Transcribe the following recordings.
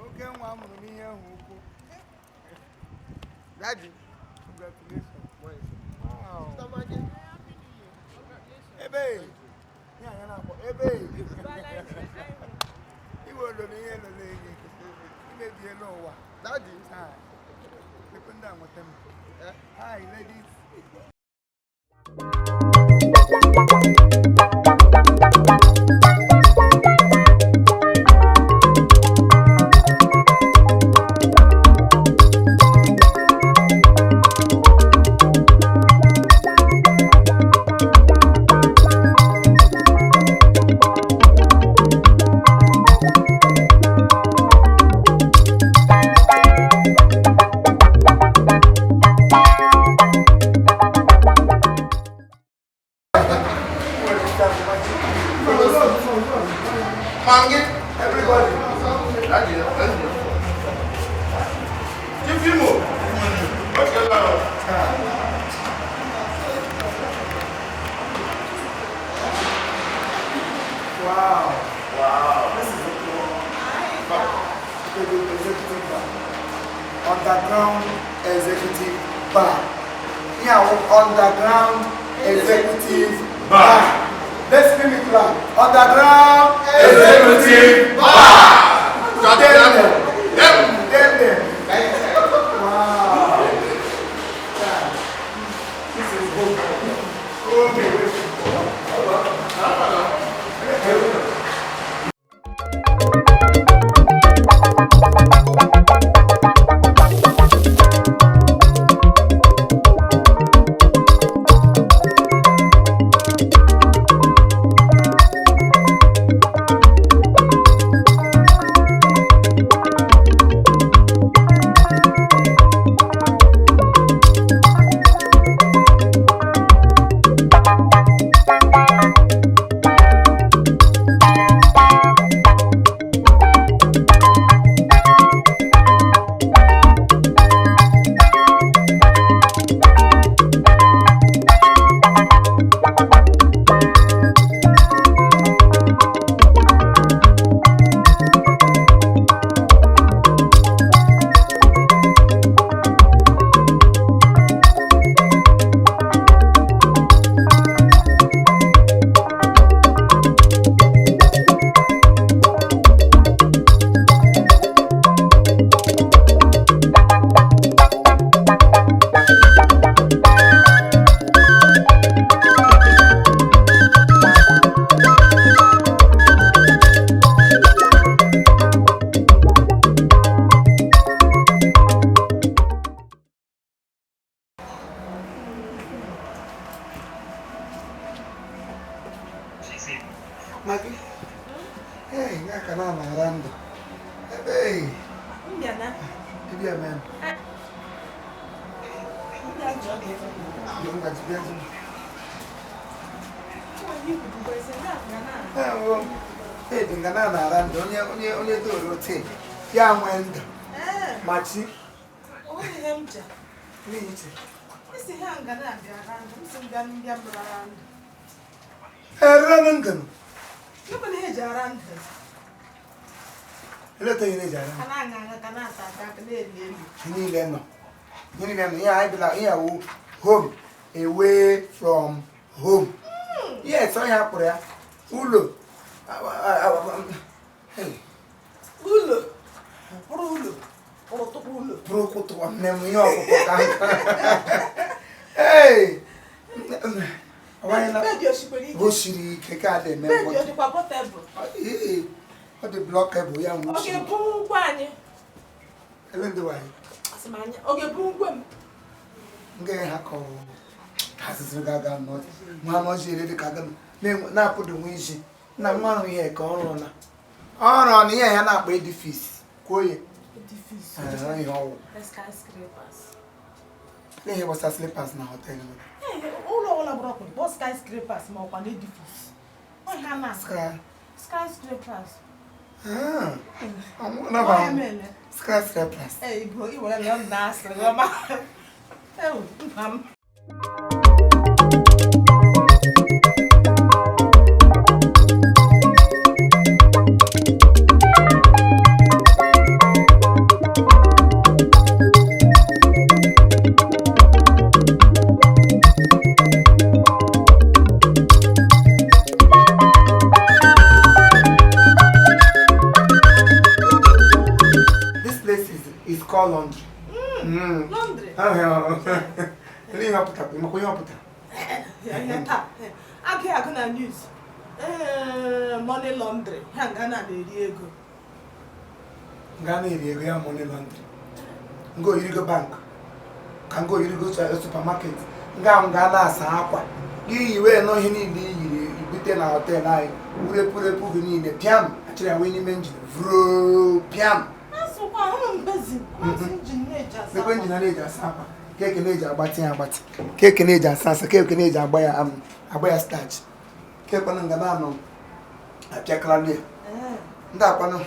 Oke nwa mụrụ m ihe ahụ ukwu. Daddy. Congratulations. Wow. Mr. Maggie. Ebe ihe anya na-akpọ ebe iwe olo na ihe lolo enyi imebiela ụwa. Daddy. Taa, ekwe ndị a nweta m. Eh? Hi, ladies. Maggie. Everybody. Daddy, let's go. Chief Imo. Okay, now. Wow. Wow. This is a cool executive bar. Underground executive bar. Yeah, underground executive bar. Let's scream it loud. Underground Executive Bar. Tell them. Them. Tell them. Wow. Yeah. This is good. Okay, wait. Maggie. Hey, nga ka na na ndụ. Ebe ebe men. Ngaji bịa jụ. Eh, o. Eh, dị nga na na ndụ onye onye onye doro te. Ya nwee ndụ. Machi. N'ihi iche. Ere m ndụ. Eleta ihe na-eji ara ndụ. Ihe niile nọ. Ihe niile nọ. Ihe anyị bịara ihe awụ home away from home. Yes, ọ ya kpụrụ ya. Ụlọ. Hey, Ụlọ bụrụ ụlọ bụrụ tụkwa ụlọ. Bụrụ ụkwụ tụwa nne m ihe ọkụkọ ka nka. Hey! Ọwanye na Bed osikwere ike? O siri ike ka a na-eme Bed mkpọtụ. ọ dịkwa portable? Ee, ọ dị blockable ya Ọ nwụchi. ga-ebu ụgwọ anyị? Ele ndị nwanyị. Asị m anya ọ ga-ebu ngwe m. Nga ha ka ọ ha sisiri ga aga nọ nwa nọ ji ere dị ka aga na-apụdo nwa iji na nwa ahụ ihe ka ọ rụọ na ọ rụọ na ihe ya na-akpọ edifice kwuo ya. Edifice. Ee, ihe ọwụ. Skyscrapers. N'ihe gbasara slippers na hotel nwere. Ee, ụlọ ọbụla bụrụ ọkụ bụ skyscrapers ma ọkwa na edifice. Ọ ihe a na-asị. Skyscrapers. Ah, Ọ naba ya mere. skyscrapers. Ee, ibu i were na m na-asịrị gị ọma. Ewu, nna m. This place is called laundry. Laundry. Ele ihe ọ pụtara, makwa ihe ọ pụtara. Ihe taa. Agụ agụ na news. Ee, money laundry. Ha nga na na-eri ego. Nga na-eri ego ya money laundry. Nga oyirigo bank. Ka nga oyirigo supermarket. Nga ahụ nga na-asa akwa. Gị yiwe nọ ihe niile i yiri ibute na hotel anyị. Urepurepu gị niile pịam achịrị ya wee n'ime njin vroo pịam. Asụkwa ahụrụ m bezin. Masị njin na-eji asa Lekwe akwa. njin a na-eji asa akwa. Keke na-eji agbatị ya agbatị. Keke na-eji asa asa. Keke na-eji agba ya agba ya starch. Kekwanụ nga na-anọ apịakala ya. Ee. Ndị akwanụ.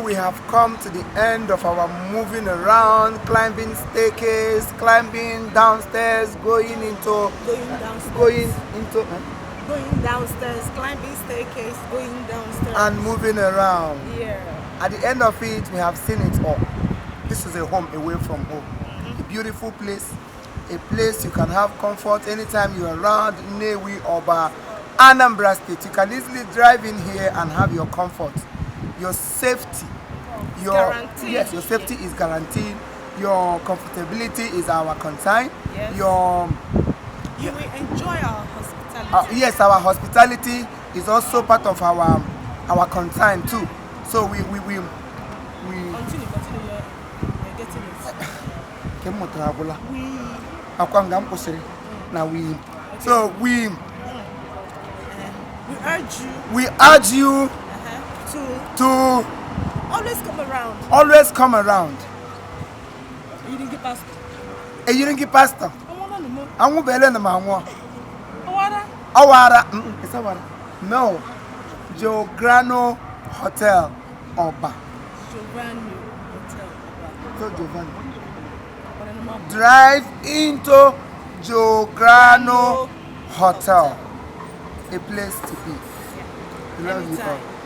We have come to the end of our moving around, climbing staircase, climbing downstairs, going into, Going downstairs, climbing staircase, going downstairs, and moving around. Yeah. At the end of it, we have seen it all. This is a home away from home. A beautiful place, a place you can have comfort anytime you're around Nnewi or Anambra State. You can easily drive in here and have your comfort, your safety. Your guaranteed. Yes, your safety is guaranteed. Your comfortability is our concern. Yes. You will enjoy our hospitality. Yes, our hospitality is also part of our concern too. So we continue. You're getting it. Now we So we We urge you we urge you to to always come around. Always come around. Eyiri gị pastor. Eyiri gị pastor. Ọnwụna nụ m. Anwụbele na m anwụọ. Ọwara. Ọwara, it's Ọwara. No, Jograno Hotel, Ọba. Giovanni Hotel Ọba. So Giovanni. Ọ̀rẹ́ ni mo mọ̀. Drive into Jograno Hotel, a place to be. We love you all. Anytime.